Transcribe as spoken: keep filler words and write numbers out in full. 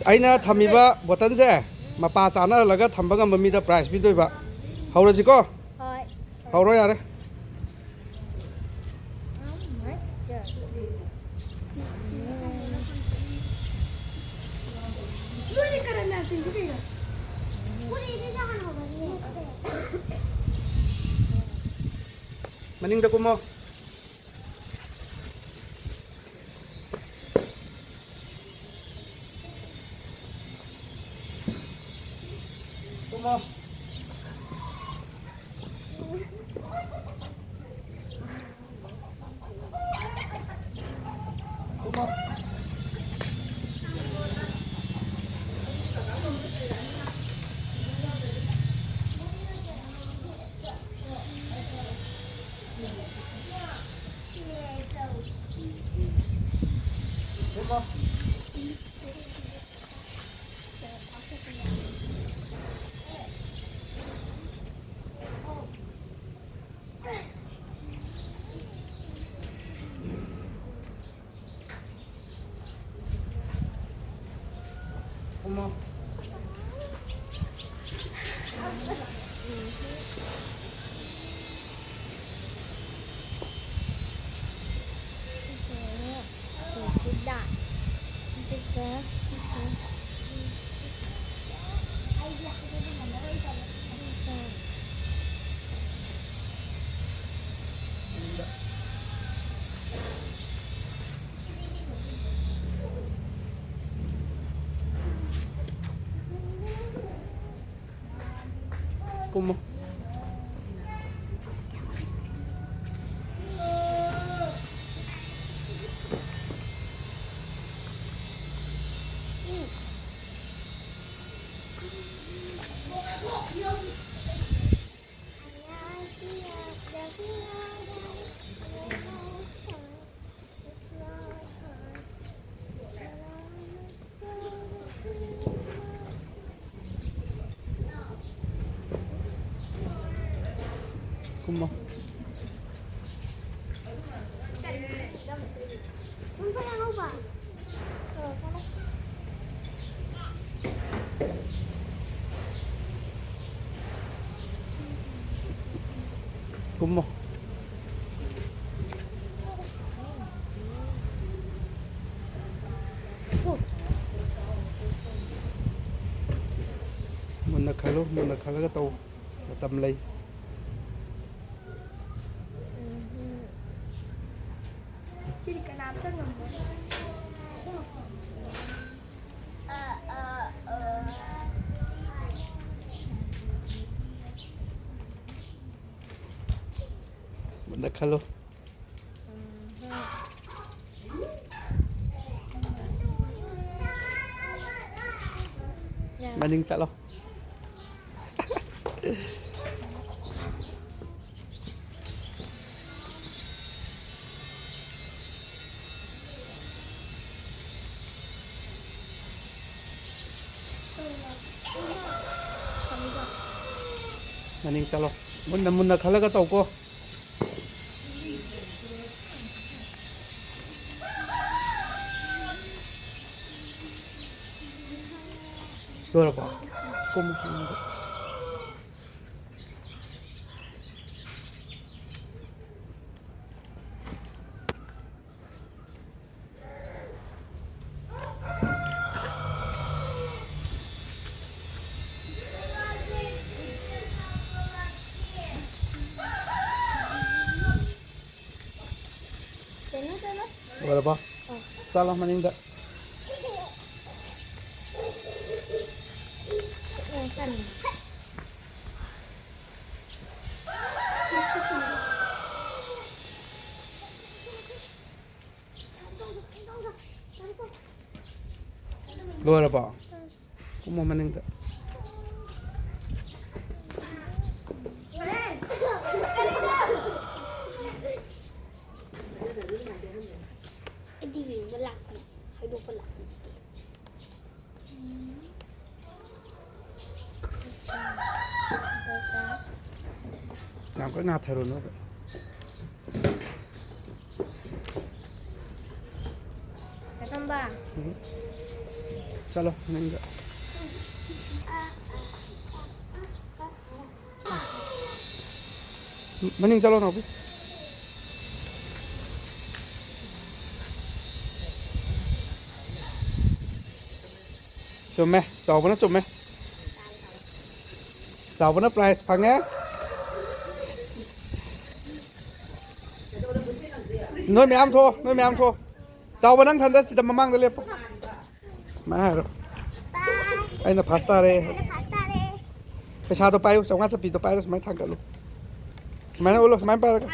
ꯑꯩꯅ ꯊꯝꯃꯤꯕ ꯕꯣꯇꯜꯁꯦ ꯃꯄꯥ ꯆꯥꯅꯍꯜꯂꯒ ꯊꯝꯕ ꯉꯝꯕ ꯃꯤꯗ ꯄ꯭ꯔꯥꯏꯖ ꯄꯤꯗꯣꯏꯕ꯫ ꯍꯧꯔꯁꯤꯀꯣ? ꯍꯣꯏ꯫ ꯍꯧꯔꯣ ꯌꯥꯔꯦ꯫ ꯅꯣꯏꯅ ꯀꯔꯟ ꯌꯥꯝ ꯇꯧꯏꯁꯤ ꯀꯩꯅꯣ? ꯃꯅꯤꯡꯗ ꯀꯨꯝꯃꯣ꯫ ꯀꯨꯝꯃꯣ꯫ ꯀꯨꯝꯃꯣ꯫ ꯀꯨꯝꯃꯣ꯫ ꯀꯨꯝꯃꯣ꯫ ꯁꯤꯗ꯫ ꯑꯗꯨꯒ ꯀꯨꯝꯃꯣ꯫ ꯀꯨꯝꯃꯣ꯫ ꯎꯝ, ꯐꯅꯌꯥꯝ ꯍꯧꯕ꯫ ꯑꯣ, ꯐꯅꯦ꯫ ꯀꯨꯝꯃꯣ꯫ ꯃꯨꯟꯅ ꯈꯜꯂꯨ, ꯃꯨꯟꯅ ꯈꯜꯂꯒ ꯇꯧ꯫ ꯃꯇꯝ ꯂꯩ꯫ ꯁꯤꯗꯤ ꯀꯅꯥꯝꯇ ꯉꯝꯃꯣꯏ꯫ ꯃꯨꯟꯅ ꯈꯜꯂꯨ꯫ ꯃꯅꯤꯡ ꯆꯠꯂꯣ꯫ ꯃꯅꯤꯡ ꯆꯠꯂꯣ꯫ ꯃꯨꯟꯅ ꯃꯨꯟꯅ ꯈꯜꯂꯒ ꯇꯧꯀꯣ꯫ ꯂꯣꯏꯔꯕꯣ? ꯀꯨꯝꯃꯣ, ꯀꯨꯝꯃꯣ꯫ ꯂꯣꯏꯔꯕꯣ? ꯑꯥ꯫ ꯆꯠꯂꯣ ꯃꯅꯤꯡꯗ꯫ ꯑꯦ, ꯆꯠꯂꯣ꯫ ꯂꯣꯏꯔꯕꯣ? ꯀꯨꯝꯃꯣ ꯃꯅꯤꯡꯗ꯫ ꯑꯩꯗꯤ ꯌꯦꯡꯕ ꯂꯥꯛꯄꯅꯦ, ꯍꯥꯏꯗꯣꯛꯄ ꯂꯥꯛꯄꯅꯦ꯫ ꯌꯥꯝ ꯀꯟꯅ ꯍꯥꯊꯔꯨꯅꯨ꯫ ꯀꯔꯝꯕ? ꯎꯝ꯫ ꯆꯠꯂꯣ ꯅꯪꯒ꯫ ꯃꯅꯤꯡ ꯆꯠꯂꯣ, ꯅꯥꯎꯕꯤ꯫ ꯆꯨꯝꯃꯦ, ꯆꯥꯎꯕꯅ ꯆꯨꯝꯃꯦ꯫ ꯆꯥꯎꯕꯅ prize ꯐꯪꯉꯦ꯫ ꯅꯣꯏ ꯃꯌꯥꯝ ꯊꯣꯛꯑꯣ, ꯅꯣꯏ ꯃꯌꯥꯝ ꯊꯣꯛꯑꯣ꯫ ꯆꯥꯎꯕ, ꯅꯪ ꯊꯟꯗ ꯁꯤꯗ ꯃꯃꯥꯡꯗ ꯂꯦꯞꯄꯣ꯫ ꯁꯨꯃꯥꯏꯅ ꯍꯥꯏꯔꯣ꯫ ꯑꯩꯅ first ꯇꯥꯔꯦ꯫ ꯄꯩꯁꯥꯗꯣ ꯄꯥꯏꯌꯨ, ꯆꯥꯝꯃꯉꯥ ꯆꯠꯄꯤꯗꯣ ꯄꯥꯏꯔꯣ, ꯁꯨꯃꯥꯏꯅ ꯊꯥꯡꯒꯠꯂꯨ꯫ ꯁꯨꯃꯥꯏꯅ ꯎꯠꯂꯣ, ꯁꯨꯃꯥꯏꯅ ꯄꯥꯏꯔꯒ꯫